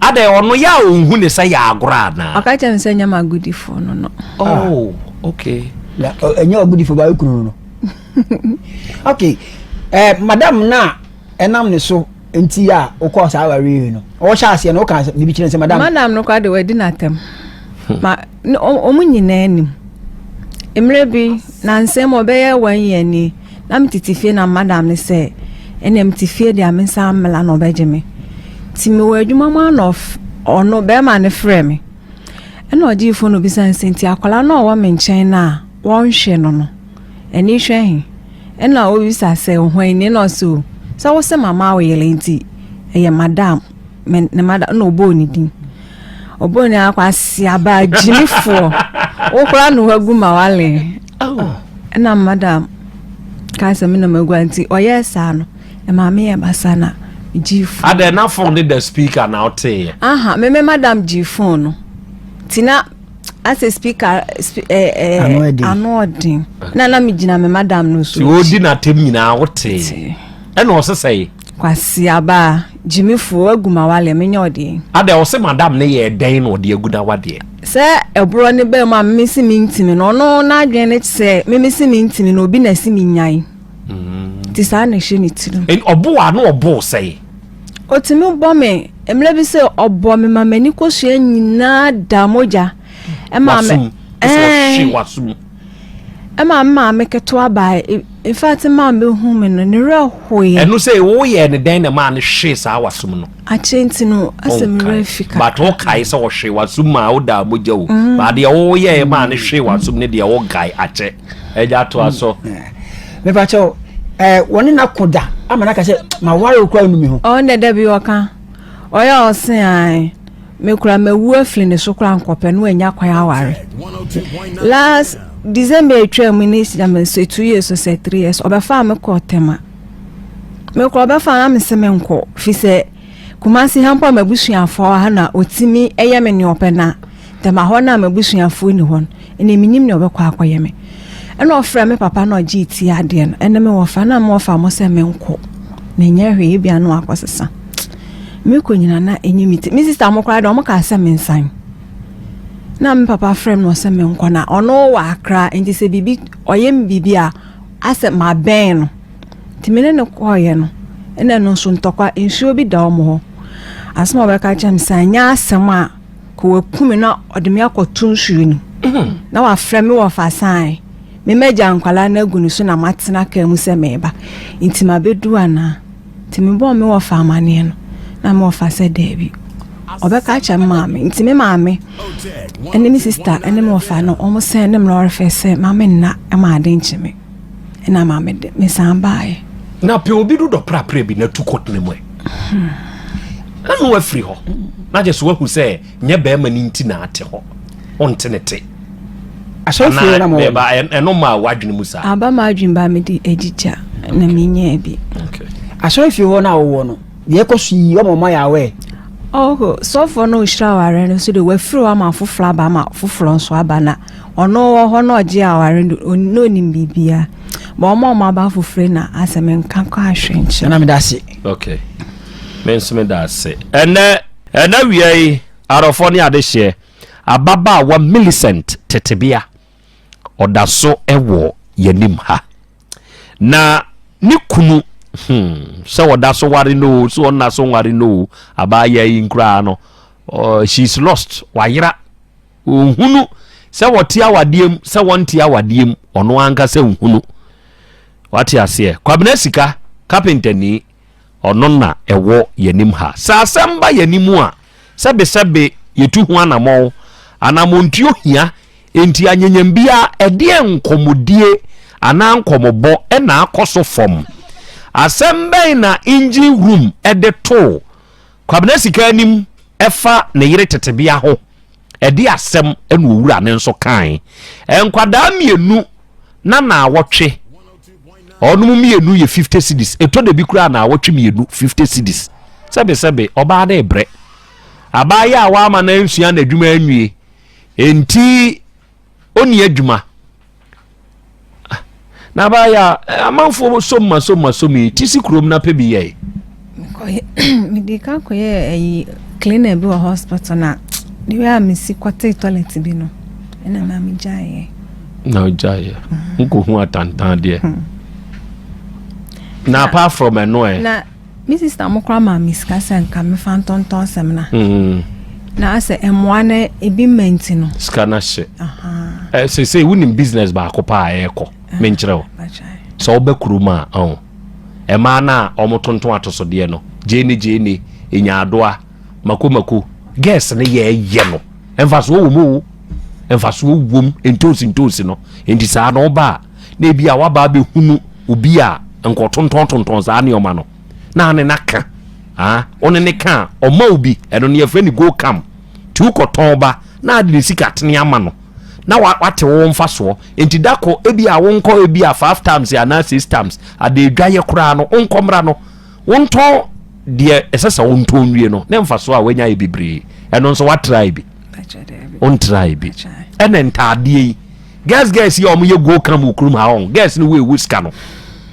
Adɛn, ɔno yɛ a ɔnhu ne sɛ yɛ agorɔ anaa? Ɔka kyerɛ me sɛ nyɛ m'agodifoɔ no no. Oh, okay. Na ɛnyɛ ɔgodifoɔ ba ekunu no. Okay, eh, madam na ɛnam ne so nti a wokɔ saa awareɛ yi no ɔhyɛ aseɛ no woka biribi kyerɛ sɛ madam. Madam no koraa de wadi n'atɛm. Ma wɔn nyinaa nim. Mmerɛ bi nansa mu ɔbɛyɛ one year ni. Na metete fie na madam no sɛ ɛnna mete fie deɛ me nsa mmla na ɔbɛgye me. Nti mewɔ adwuma mu ana ɔno bɛrima no frɛ me. Ɛna ɔgyee fon na obisa no sɛ nti akwadaa no a ɔwɔ me nkyɛn no a wɔnhwɛ no no ani hwɛ he? Ɛna obisa sɛ hwan ni? Ɛna ɔse o sɛ wo se mama wo yere nti ɛyɛ madam me ne madam ɛna ɔbɔɔ ne din. Ɔbɔɔ ne akɔ ase aba gyimifoɔ wo koraa na wagu ma wale. Ɛna madam kaa sɛ me na magua nti ɔyɛɛ saa no ɛmaa me yɛ basa na gyee phone. Adɛn na phone ne da speaker na woteeɛ? Aha me me madam gyee phone no nti na. Asɛ speaker eh, eh, ano ɔden na na megyina me madam no so. Ti odi n'atam nyinaa wotee. Ɛna ɔse sɛe. Kwasi aba gyimifoɔ agu ma waleɛ menyɛ ɔdeɛ. Adɛ ɔse madam ne yɛ dɛn na ɔde agu na wadeɛ. Sɛ ɛborɔ ne bɛn mu a meme se mentimi no ɔno n'adwene ne sɛ meme se mentimi no obi na se menyae. Mm. Nti saa na ɛhyɛ ne tirim. Ɔbo a na ɔbo sɛe. Ɔtumi bɔ me, mmerɛ bi sɛ ɔbɔ me ma m'ani kosua nyinaa da mogya. Ɛma me ɛɛ ɛma me maame ketewa baa in fact maa me hu me no ne werɛ hoeɛ. Ɛno sɛ woyɛ ne dɛn na maa no hwee saa wasum no. Akyɛ nti no asɛ me werɛ fi kakra. But wokae sɛ ɔhwee wasum maa wodaa mogya o. Mm. But deɛ woyɛɛ maa no hwee wasum ne deɛ wokae akyɛ. Ɛgya toa so. Mepa kyɛw, ɛɛ wɔne na ko da ama na ka sɛ ma ware wo kora nu mi ho. Ɔn dɛ dɛ bi ɔka ɔyɛ ɔse ae me kora mawu afiri ne so kora nkɔpɛ no anya kwan aware. Last December atwa mu ne gyama sɛ 2 years o sɛ 3 years ɔbɛfaa me kɔɔ Tema. Me kora ɔbɛfaa na me se me nkɔ fi sɛ Kumasi ha mpo a m'abusuafoɔ ha na ɔtumi yɛ me nea ɔpɛ na Dɛm hɔ no a m'abusuafoɔ nni hɔ no, ɛnna mennim nea ɔbɛkɔ akɔyɛ me. Ɛnna ɔfrɛɛ me papa na ɔgyee tie adeɛ no, ɛne me wɔfa, na me wɔfa mo sɛ menkɔ, na ɛnyɛ hwee, ebia na wakɔsesa. Mekɔ nyina na ɛnyɛ me ti. Me sista mo koraa deɛ ɔmo kaa sɛ mensan. Na me papa frɛ me na ɔsɛ menkɔ na ɔno wɔ Accra, nti sɛ biribi ɔyɛ me biribi a asɛ mabɛn no. Nti me ne no kɔeɛ no, ɛna ɛno nso ntɔkwa, nsuo bi da wɔn hɔ. Asɛm a ɔbɛka kyerɛ me sɛ anyɛ asɛm a Kɔ waku me na ɔde me akɔto nsuo no na wafrɛ me wɔ fasan me magya nkwadaa no agu ne so na matena kaa mu sɛ meba nti mabɛdu anaa nti mebɔɔ me wɔfa amaneɛ no na me wɔfa sɛ daabi ɔbɛka akyɛ me maame nti me maame ɛne me sista ɛne me wɔfa no wɔn sɛn ne me lɔre fɛ sɛ maame nna ɛma ade nkye me ɛna maame de me san baeɛ. Na pɛ obi do dɔ prapra bi na tu kɔtena mu ɛ. Na no afiri hɔ. Na kyɛ so wahu sɛ nyɛ bɛrima no nti na ate hɔ. Ɔnte ne te. Asɔrefie na mo wɔ. Ɛno ma w'adwene mu saa. Aba m'adwene ba mede agyigya na menyaa bi. Asɔrefie hɔ na wowɔ no deɛ ɛkɔ so yi ɔma ɔma yɛ awɛ. Ɔho sɔfoɔ no ɔhyira awareɛ no nso de wafiri hɔ ama foforɔ aba ama foforɔ nso aba na Ɔno wɔ hɔ na ɔgye aware no na onim biribiara. But ɔmo a ɔmo aba foforɔ na asɛ me nka kɔ ahwɛ nkyerɛ. Nana meda ase. Okay. Me nso meda ase. Ɛnɛ ɛnɛ wia yi arɔfoɔ ne adehyeɛ ababaawa Millicent Tetebea ɔda so wɔ yɛnim ha. Na ne kunu hmm, sɛ ɔda so ware no o, sɛ ɔnna so nware no o, abaayewa yi nkoraa no, uh, she is lost, wayera. Ɔnhunu sɛ wɔte awadeɛ mu sɛ wɔnte awadeɛ mu, ɔno ankasa nhunu. Wate aseɛ? Kwabena Sika, kapentani, ɔno na ɛwɔ yɛnim ha. Sɛ asɛm ba yɛnim a, sɛbesɛbe yɛtu ho anamɔn. Anamɔntuo hia, enti anyenyam biara, ɛdeɛn nkɔmmɔdie anaa nkɔmmɔbɔ na akɔ so fam? Asɛm bɛn na engine room de too Kwabena Sika anim ɛfa ne yere tetebea ho? Ɛde asɛm na owura no nso kae. Nkwadaa mmienu na naawɔtwe. Ɔnom mmienu yɛ 50 cedis. Ɛtɔ da bi koraa naawɔtwe mmienu 50 cedis. Sɛbesɛbe, ɔbaa no rebrɛ. Abaayewa a wama no ansua n'adwuma anwie. Enti ɔnni adwuma. Na abaayɛ a amanfoɔ som ma som ma som yi ti si kurom na pɛ bi yɛe. Mede ka kɔyɛɛ ayi cleaner bi wɔ hospital na the way a mesi kɔtee toilet bi no ɛna ma megyaeɛ. Na ogyaeɛ nkɔhu atantan deɛ. Hmm. Na apart from ɛno ɛ. Na Me sister mo koraa maa me sika sɛ nka mefa ntontɔn samina. Mm. Na asɛ mmoa no ebi mma nti no. Sika no ahye. Ɛ sese wonim business baako paa a ɛrekɔ menkyerɛ wo. Sɛ wobɛ kurom a ɔn ɛmaa no a wɔtontɔn atosodeɛ no gyeene gyeene nyaadoa mako mako girls no yɛ ɛyɛ no mfasoɔ wɔ mu o mfasoɔ wɔ mu ntoosi ntoosi no nti saa na ɔba a na ebi a waba abɛhunu obi a nkɔtontɔntontɔn saa nneɛma no na ane no aka ah ɔne ne ka a ɔma wo bi ɛno no yɛfrɛ no go cam nti wokɔtɔn ba na ade ne sika tene ama no na wate wo mfasoɔ nti da kɔ ebi a wonkɔ ebi a five times anaa six times ade adwayɛ koraa no wonkɔ mmra no wontɔn deɛ ɛsɛ sɛ wontɔn wie no ne mfasoɔ a wanya yɛ bebree ɛno nso watrae bi wontrae bi. Ɛna ntaadeɛ yi, girls girls yi a wɔyɛ go kam wɔ kurom ha wɔn girls no wɔewu sika no,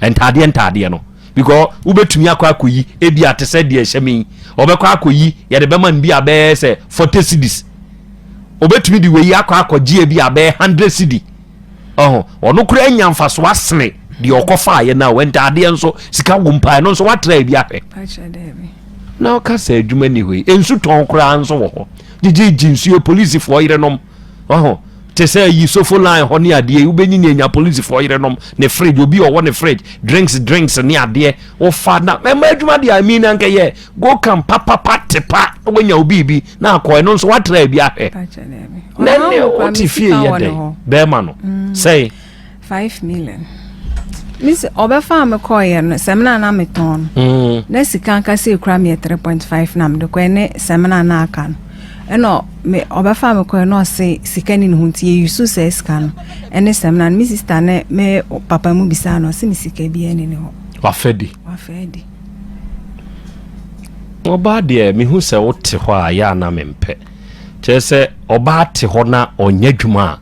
ntaadeɛ ntaadeɛ no because wobɛtumi akɔ akɔyi ebi a te sɛ deɛ ɛhyɛ me yi, ɔbɛkɔ akɔyi yɛde bɛma no bi a bɛyɛ sɛ 40 cedis, obɛtumi de wei akɔ akɔgye ebi a bɛyɛ 100 cedi. Ɔho ɔno koraa anya mfasoɔ asene deɛ ɔkɔfaeɛ no a. Ntaadeɛ nso sika wɔ mpa, ɛno nso watra ebi ahwɛ na ɔka sɛ adwuma ni hɔ yi. Nsu tɔn koraa nso wɔ hɔ, gyegyegye nsuo, polisifoɔ yerenom ɔho te sɛ yi sofo line hɔ ne adeɛ yi, wobɛnyinya nya polisifoɔ yerenom ne fridge, obi ɔwɔ ne fridge, drinks drinks ne adeɛ wofa na ɛma adwuma deɛ. I mean, anka yɛ go kam papapa tepa na woanya wo biribi na akɔ. Ɛno nso woatra bi ahwɛ na ɛne wote fie yɛ dɛn bɛrima no sɛe? 5 million. Misi ɔbɛfa a mekɔɔyɛ no, sɛmina na metɔn no na sika ankasa ekura mi yɛ 3.5 na mede kɔɛ ne sɛmina na aka no. Ɛna me ɔbɛfa me kɔɛ na ɔse sika ni ne ho, nti yɛyi so sɛ sika no ɛne sɛmina no. Me sister ne me papa mu bisa no, ɔse ne sika bi ɛne ne hɔ. Wafɛ di. Wafɛ di. Ɔbaa deɛ, mehu sɛ wote hɔ a yɛ ana mempɛ. Kyerɛ sɛ ɔbaa te hɔ na ɔnyɛ adwuma a,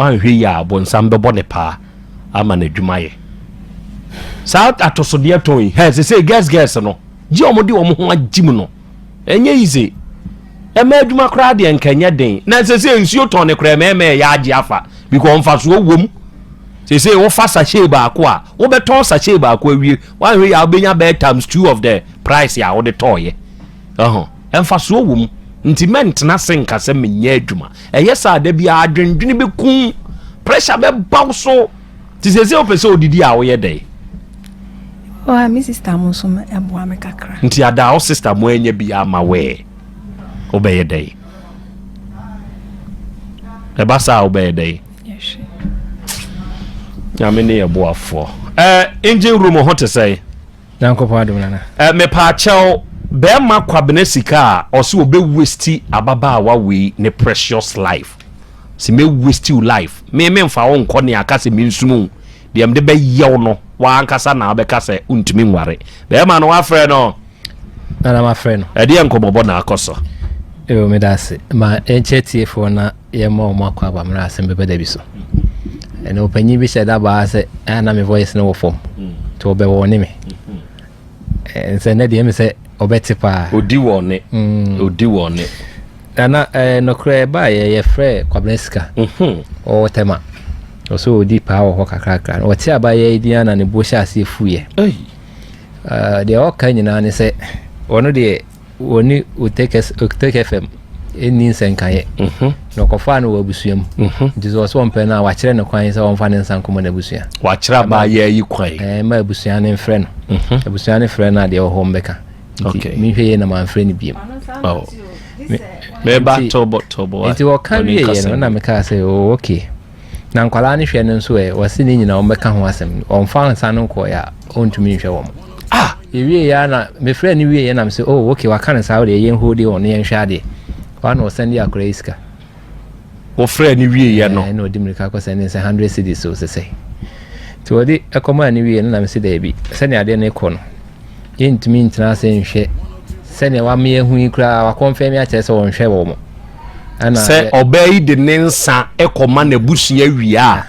wanhwɛ yi a, bonsam bɛbɔ ne paa ama n'adwuma yɛ saa atosodeɛ tɔn yi. Hɛ sɛ sɛ girls girls no gye ɔmo de ɔmo ho agye mu no, ɛnyɛ easy. Ɛma adwuma koraa deɛ nka nyɛ den na sɛ sɛ nsuo tɔn ne koraa mɛɛmɛ yɛ agye afa because mfasoɔ wom. Sɛ sɛ wofa sachet baako a, wobɛtɔn sachet baako awie, wanhwɛ yi a, wobɛnya bɛyɛ times two of the price a wode tɔɔyɛ. Ɛho mfasoɔ wɔ mu, nti mɛntena se nka sɛ menyɛ adwuma. Ɛyɛ saa da bi a, adwendwene bɛkum, pressure bɛba wo so. Nti sɛ sɛ wopɛ sɛ odidi a, woyɛ dɛn? Ɔa me sister mo nso ɛboa me kakra. Nti ada wo sister mo anya bi ama wɛɛ, wobɛyɛ dɛn? Ɛba saa a, wobɛyɛ dɛn? Yɛhwɛ. Nyame ne yɛ boafoɔ. Engine room ho te sɛn? Nyankopɔn adom, Nana. Mepaakyɛw, bɛrima Kwabena Sika a ɔsɛ ɔbɛ waste ababaawa wei ne precious life, sɛ mɛ waste wo life, me memfa wo nkɔ ne aka sɛ mensum wo deɛ mede bɛyɛw no, wankasa na wobɛka sɛ wontumi nware bɛrima no. Wafrɛ no? Nana, mafrɛ no. Ɛdeɛ nkɔmmɔbɔ na akɔ so? Ɛwɔ, meda ase. Ma yɛnkyerɛ tiefoɔ na yɛma ɔmo akɔ aba mmerɛ asɛm bɛbɛ da bi so. Ɛna ɔpanyin bi hyɛ da baa sɛ ɛa na me voice no wɔ fam nti ɔbɛwɔ ne me. Nsɛ nnɛ deɛ ɛmi sɛ ɔbɛte paa. Ɔdi wɔ ne ɔdi wɔ ne. Nana, nokorɛ ɛbaa yɛ yɛfrɛ Kwabena Sika. Ɔwɔ Tɛma, ɔsɛ ɔdi paa wɔ hɔ kakrakra. Ɔte abayɛ yi din na ne bo hyɛ aseɛ fuyɛ. Ei. Deɛ ɔka nyinaa ne sɛ ɔno deɛ wɔne Otec FM ɛnni nsɛnkaeɛ na ɔkɔfaa no wɔ abusua mu, nti sɛ ɔsɛ ɔmpɛ no a, wakyerɛ no kwan sɛ ɔmfa ne nsa nkɔmmɔ n'abusua. Wakyerɛ abaayɛ yi kwan. Ma abusua no mfrɛ no. Abusua no frɛ no a, deɛ ɛwɔ hɔ mbɛka nti menhwɛ yie na mamfrɛ no biom. Oh. Meba tobo tobo. Nti wɔka wieɛ no na mekaa sɛ, oh, okay, na nkwalaa no hwɛ no nso ɛ, wɔse ne nyinaa wɔmbɛka ho asɛm. Ɔmfa nsa no nkɔɛ a, ɔntumi nhwɛ wɔn. Ah. Yɛwie yɛ na mefrɛ no wie yɛ nam sɛ, oh, okay, waka no saa, wodeɛ yɛn hold on yɛnhwɛ adeɛ wa na ɔsɛnde akora yi sika. Wɔfrɛ no wieɛ no? Ɛna ɔde mmirika kɔ sɛnde sɛ 100 cedis so sɛ nti wɔde ɛkɔmaa no wie no nam sɛ daabi, sɛnea adeɛ no kɔ no, yɛntumi ntena ase nhwɛ sɛnea wame ahu yi koraa. Wakɔmfɛ mi akyerɛ sɛ wɔnhwɛ wɔ mo. Ɛna sɛ ɔbaa yi de ne nsa kɔma n'abusua wie a,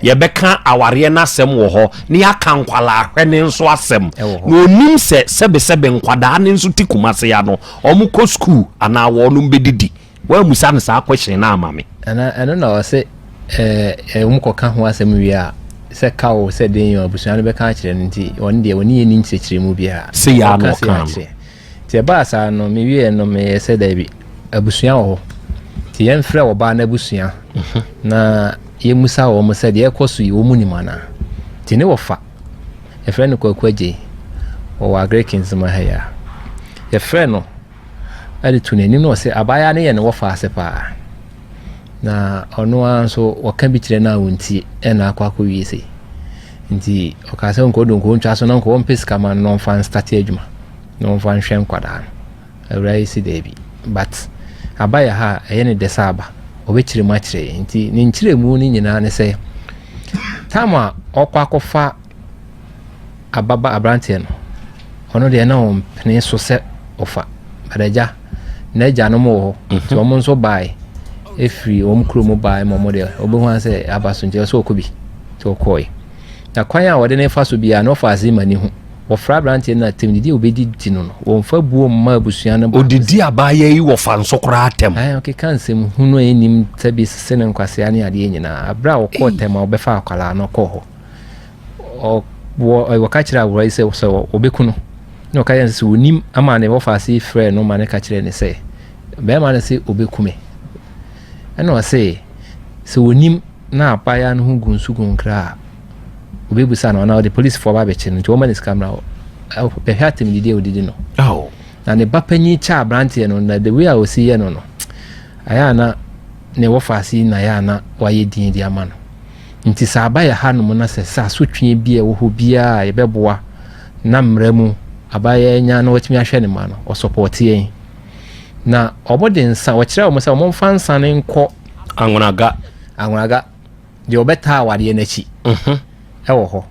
yɛbɛka awareɛ no asɛm wɔ hɔ na yɛaka nkwalaa hwɛ ne nso asɛm. Ɛwɔ hɔ. Na onim sɛ sɛbesɛbe nkwadaa ne nso te Kumase ya no, ɔmo kɔ sukuu anaa wɔnom bɛdidi. Woamusa no saa question no ama me? Ɛna ɛno na ɔsɛ ɛɛ wɔn kɔka ho asɛm wie a, sɛ ka o sɛ den yɛ abusua no bɛka akyerɛ no, nti ɔno deɛ ɔne yɛ ni nkyerɛkyerɛ mu biara. Sɛ yɛ a na Ɔka sɛ ɔka no. akyerɛ. Nti ɛbaa saa no, mewie no, meyɛ sɛ daabi, abusua wɔ hɔ, nti yɛmfrɛ ɔbaa no abusua na yɛmusa wɔn sɛ deɛ ɛkɔ so yi, wɔn nim anaa. Nti ne wɔfa yɛfrɛ no Kwaku Agyei, ɔwɔ Agric Nsema ha yi a, yɛfrɛ no ɛde to n'anim na ɔsɛ abaayewa no yɛ ne wɔfa ase paa, na ɔno ara nso wɔka bi kyerɛ no a wɔntie, ɛna akɔ akɔwie sei. Nti ɔkaa sɛ nkɔ do nkɔ ntwa so na nkɔ wɔmpɛ sika ma no na ɔmfa nstart adwuma na ɔmfa nhwɛ nkwadaa no. Awura yi si daabi, but aba yɛ ha a ɛyɛ ne dɛ sɛ aba ɔbɛkyerɛ mu akyerɛ yɛn. Nti ne nkyerɛmu no nyinaa ne sɛ time a ɔkɔ akɔfa ababa aberanteɛ no, ɔno deɛ na ɔmpene so sɛ ɔfa, but agya n'agyanom wɔ hɔ, nti ɔmo nso bae. Ɛfiri wɔn kuro mu baa ma wɔn deɛ wɔbɛhu ara sɛ aba so nti ɛwɔ sɛ ɔkɔ bi nti ɔkɔɔe. Na kwan a wɔde no fa so biara no ɔfa ase ma ne hu. Wɔfrɛ aberanteɛ no atem didi a ɔbɛdidi no no wɔmfa buo mma abusua no baako. Ɔdidi abaayewa yi wɔ fa nso koraa atɛm. Ae ɔkeka nsɛm hunu a ɛnnim sɛbi sese no nkwasea ne adeɛ nyinaa. Berɛ a ɔkɔɔ tɛm a wɔbɛfa akwadaa no kɔɔ hɔ. Ɔ wɔka kyerɛ awura yi sɛ sɛ wɔbɛku no na ɔka kyerɛ no sɛ wɔnim ama ne wɔfa ase frɛ no ma ne ka kyerɛ ne sɛ bɛrima no sɛ ɔbɛku me ɛna ɔse sɛ wɔnim na abaayewa no ho gu nsu gu nkra a ɔbɛbusa no anaa ɔde polisifoɔ ba abɛkye no nti wɔma ne sika mmra bɛhwɛ atɛmdidi a ɔdidi no oh. Na ne ba panyin kyɛ aberanteɛ no na the way a ɔsi yɛ no no ayɛ a na ne wɔfa ase na ayɛ a na wayɛ din de ama no. Nti sɛ aba yɛ hanom na sɛ sɛ asotweɛ bi a ɛwɔ hɔ biara a yɛbɛboa na mmara mu abayewa anya na watumi ahwɛ ne mma no, ɔsɔpɔte yɛn. Na wɔde nsa, wɔkyerɛ wɔn sɛ wɔmfa nsa no nkɔ Anwonaga. Anwonaga, deɛ ɔbɛtaa awadeɛ no akyi mhm. ɛwɔ hɔ.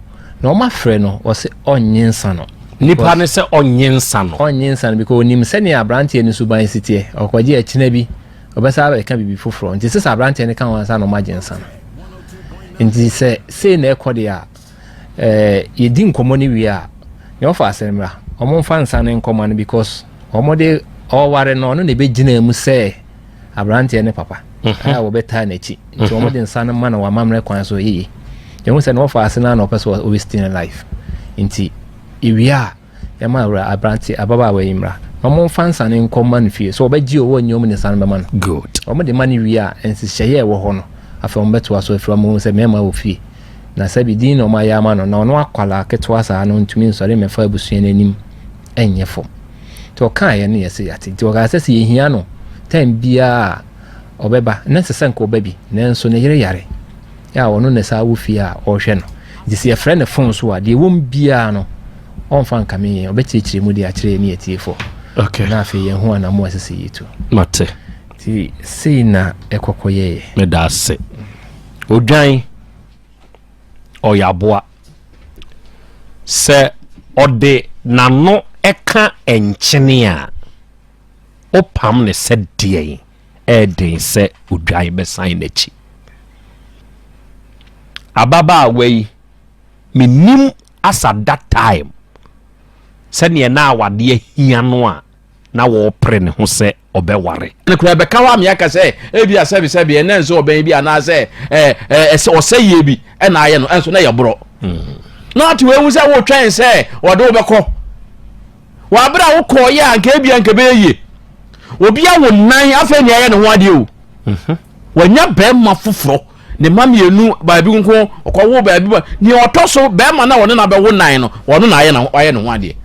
Na wɔafrɛ no, wɔsɛ ɔnnye nsa no. Nipa ne sɛ ɔnnye nsa no. Ɔnnye nsa no because onim sɛnea aberanteɛ no suban si teɛ. Ɔkɔgye akyina bi. Ɔbɛsan abɛka biribi foforɔ. Nti sɛ sɛ aberanteɛ no ka ho ansa na ɔma agye nsa no. Nti sɛ sei na ɛkɔ deɛ a, ɛɛ yɛdi nkɔmmɔ no wie a, nea ɔfa ase no mmra. Wɔmfa nsa no nkɔma no because wɔde ɔware no ɔno na ɛbɛgyina mu sɛ aberanteɛ ne papa mhm. a wɔbɛtaa n'akyi. Nti mhm. wɔde nsa no ma no wɔ amammerɛ kwan so yeye. Yɛhu sɛ na ɔfa ase no a na ɔpɛ sɛ ɔwɛsti ne life. Nti ewie a Yɛma awura aberante ababaawa yi mmra na ɔmo nfa nsa no nkɔ mma no fie. So ɔbɛgye o ɔnnye ɔmo de nsa no bɛma no. Good. Ɔmo de ma no wie a, nhyehyɛeɛ a ɛwɔ hɔ no, afei ɔmo bɛtoa so afiri ɔmo hu sɛ mmarima wɔ fie. Na sɛbi din na ɔmo ayɛ ama no na ɔno akwadaa ketewa saa no ntumi nsɔre mmɛfa abusua no anim nyɛ fam. Nti ɔkaeɛ no yɛse yɛate. Nti ɔkaa sɛ sɛ yɛhia no time biara a ɔbɛba. Na ɛsɛ sɛ nka ɔba bi nanso ne yere yare a ɔno na ɛsaa wɔ fie a ɔrehwɛ no. Nti sɛ yɛfrɛ no phone so a deɛ ɛwɔ mu biara no ɔmfa nkame yɛn, ɔbɛkyerɛkyerɛ mu de akyerɛ yɛn ne atiefoɔ. Okay. Na afei yɛn ho anamo a ɛsɛ sɛ yɛtu. Mate. Nti sei na ɛkɔkɔ yɛyɛ. Meda ase. Odwan ɔyɛ aboa. Sɛ ɔde n'ano ɛka nkyene a, wopam ne sɛ deɛn ɛɛden sɛ odwan bɛsan n'akyi. Ababaawa yi Mennim as at that time sɛdeɛ na awadeɛ hia no a na wɔrepere ne ho sɛ ɔbɛware. No koraa ɛbɛka hɔ ama yɛaka sɛ ebia sɛbesɛbe ɛnɛ nso ɔbɛn bi anaasɛ ɛɛ ɔsɛyie bi ɛna ayɛ no ɛnso na yɛ borɔ. Na ate wei hu sɛ wotwɛn sɛ ɔde wo bɛkɔ. Wɔ abere a wokɔɔ yɛ a nka ebia nka ɛbɛyɛ yie. Obi awo nan afei nea ɛyɛ ne ho adeɛ o. Mhm. Wanya bɛrima foforɔ. Ne mma mmienu baabi nko ɔkɔwo baabi ba nea ɔtɔ so bɛrima na ɔne na bɛwo nan no ɔno na ayɛ na ɔayɛ ne ho adeɛ.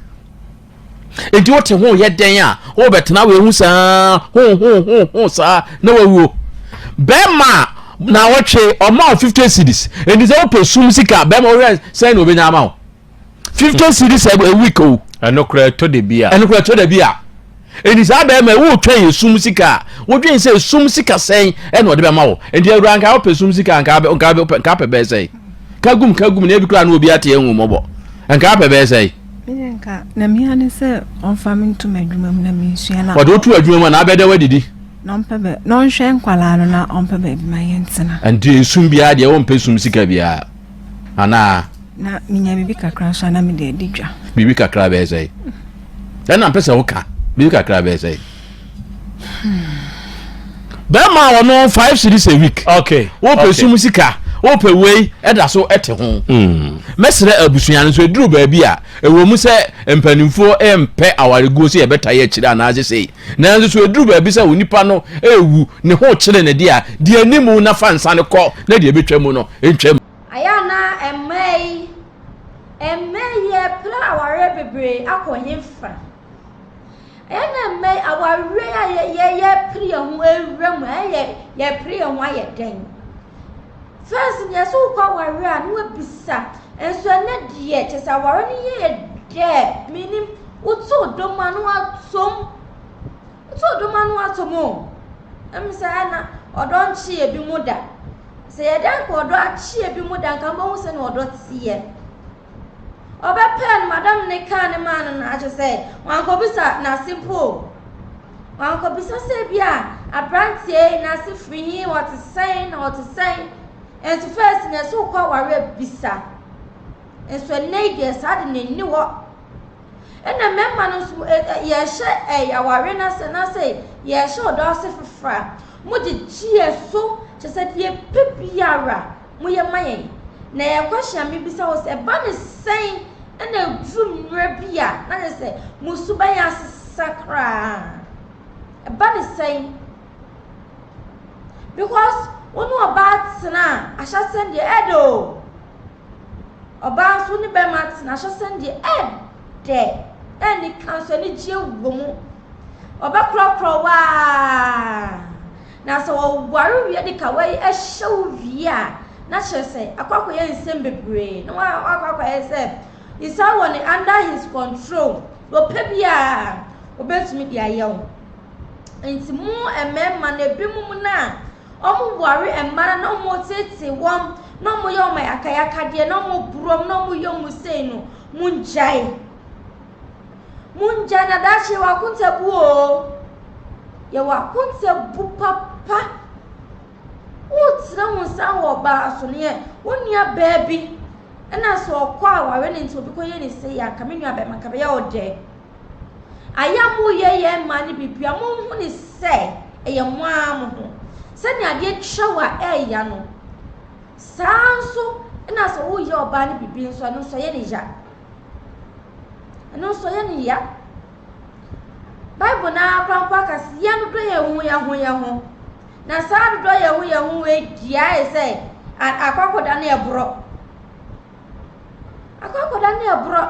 Enti wote ho yɛ dɛn a wobɛtena wei ho saa ho ho ho ho saa na wawuo. Bɛrima na ɔtwe ɔma wo 50 cedis. Enti sɛ wopɛ sum sika bɛrima wohwɛ sɛn na obɛnya ama wo. 50 cedis a week o. Ɛno koraa ɛtɔ da bi a. Ɛno koraa ɛtɔ da bi a. Enti saa bɛrima yi wotwɛn esum sika a wodwen sɛ esum sika sɛn ɛna ɔde bɛma wo. Enti awura nka wopɛ sum sika nka nka nka apɛ bɛyɛ sɛn. Ka gum ka gum na ebi koraa na obi ate ehu mmɔbɔ. Nka apɛ bɛyɛ sɛn. Meyɛ nka na mehia ne sɛ ɔmfa me ntom adwuma mu na mensua na. Ɔde woto adwuma mu a na abɛda wadidi. Na ɔmpɛ bɛ na ɔnhwɛ nkwalaa no na ɔmpɛ baabi ma yɛntena. Nti esum biara deɛ wompɛ sum sika biara anaa. Na menya biribi kakra nso a na mede adi dwa. Biribi kakra bɛyɛ sɛn? Ɛna mpɛ sɛ woka biribi kakra bɛyɛ sɛn? Bɛrima a ɔno five cedis a week. Okay. Wopɛ okay. sum sika, wopɛ wei ɛda so ɛte ho. Hmm. Mɛsrɛ abusua no nso eduru baabi a ɛwɔ mu sɛ mpanimfoɔ mpɛ awareguo sɛ yɛbɛta yɛ akyire anaasɛ sei. Nanso so eduru baabi sɛ onipa no ewu ne ho kyere ne deɛ a deɛ anim na fa nsa no kɔ na deɛ ebetwa mu no ntwa mu. Ayɛ a na mmaa yi, mmaa yi yɛrepere awareɛ bebree akɔ hefa? Ɛyɛ na mmaa yi awareɛ a yɛ yɛ yɛrepere yɛn ho awura mu ɛyɛ yɛrepere yɛn ho ayɛ dɛn? First no yɛsɛ wokɔ awareɛ a na wabisa nso ɛnɛ deɛ kyɛ sɛ awareɛ no yɛ dɛ menim woto dɔ mu a na watom. Woto dɔ mu a na watom o. Ɛmu sɛ ɛna ɔdɔ nkye ebi mu da. Sɛ yɛda nka ɔdɔ akye ebinom da nka mobɛhu sɛnea ɔdɔ teɛ. Ɔbɛpɛɛ no madam ne kaa ne maa no no akyɛ sɛ wankɔbisa n'ase mpo o. Wankɔbisa sɛ bi a Aberanteɛ yi n'ase firi he, ɔte sɛn na ɔte sɛn. Nso first no ɛsɛ wokɔ aware a bisa. Nso ɛnnɛ yi deɛ saa de no nni hɔ. Ɛna mmarima no nso yɛhyɛ ɛyɛ aware no ase anaasɛ yɛhyɛ ɔdɔ ase foforɔ a, mogyegye yɛ so kyerɛ sɛ deɛ yɛpɛ biara moyɛ ma yɛn. Na ɛyɛ question a mebisa wo sɛ ɛba ne sɛn ɛna ɛduru mmerɛ bi a na kyerɛ sɛ mo suban asesa koraa. Ɛba ne sɛn? Because wo ne ɔbaa tena a ahyɛsɛn deɛ ɛdɛ o. Ɔbaa nso ne bɛrima tena ahyɛsɛn deɛ ɛdɛ. Ɛni ka nso anigyeɛ wɔ mu. Ɔbɛkorɔkorɔ waa. Na sɛ wɔware wie de kawa yi hyɛ wo wie a, na kyerɛ sɛ akɔ akɔyɛ nsɛm bebree. Na wakɔ akɔyɛ sɛ nsa wɔ ne under his control. Deɛ ɔpɛ biara obetumi de ayɛ wo. Nti mo mmarima no ebinom no a wɔware mmaa no na wɔtetee wɔn na wɔyɛ wɔn ayakayakadeɛ na wɔboro wɔn na wɔyɛ wɔn sei no, mongyae. Mongyae na daakye yɛwɔ akontabu o. Yɛwɔ akontabu papa. Wotena wo nsa wɔ ɔbaa so no yɛ wo nua baa bi ɛna sɛ ɔkɔ aware no nti obi kɔyɛ ne sei a nka me nua bɛrima nka bɛyɛ wo dɛ. Ayɛ a moyɛ yɛn mmaa no biribi a monhu ne sɛ ɛyɛ mo ara mo ho. Sɛnea adeɛ twa wo a ɛɛya no, saa nso na sɛ woyɛ ɔbaa no biribi nso ɛno nso ɛyɛ ne ya. Ɛno nso ɛyɛ ne ya. Bible no ara koraa mpo aka sɛ yɛnnodɔ yɛn ho yɛn ho yɛn ho. Na saa dodɔ yɛn ho yɛn ho wei deɛ ayɛ sɛ akɔ akɔda ne ɛborɔ. Akɔ akɔda ne ɛborɔ.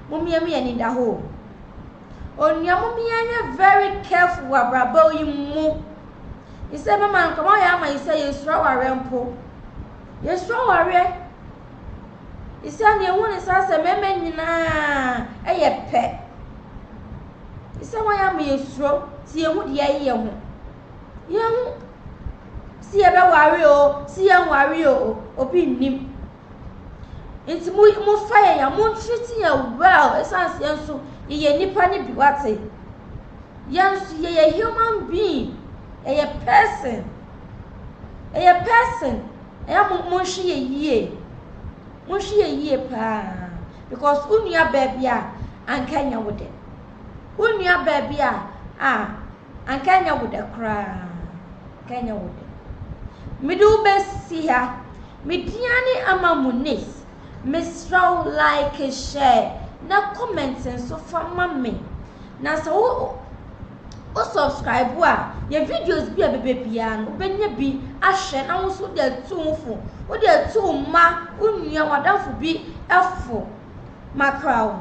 Mommea mi ani da hɔ o. Onua mommea nyɛ very careful wɔ abrabɔ yi mu. Sɛ mɛma nkɔmɔ yɛ ama yi sɛ yɛsuro awareɛ mpo. Yɛsuro awareɛ. Sɛ nea ehu ne saa sɛ mmarima nyinaa yɛ pɛ. Sɛ wɔn ama yɛsuro sɛ yɛhu deɛ ɛyɛ yɛn ho. Yɛhu sɛ yɛbɛware o, sɛ yɛnware o, obi nnim. Nti mo mofa yɛn a mo treat yɛn well ɛsiane sɛ yɛn nso yɛyɛ nnipa no bi wate. Yɛn nso yɛyɛ human being, yɛyɛ person. Yɛyɛ person. Ɛyɛ mo monhwɛ yɛ yie. Monhwɛ yɛ yie paa because wo nua baa bi a anka nyɛ wo dɛ. Wo nua baa bi a a anka nyɛ wo dɛ koraa. Anka nyɛ wo dɛ. Mede wo bɛsi ha. Me din ne Ama Muniz. Mesrɛ wo like, share na comment nso fa ma me. Na sɛ wo wo subscribe a, yɛ videos bi a bɛbɛ biara no, wobɛnya bi ahwɛ na wo nso wode atu wo fo. Wode atu wo mma, wo nua, w'adamfo bi fo. Makra wo.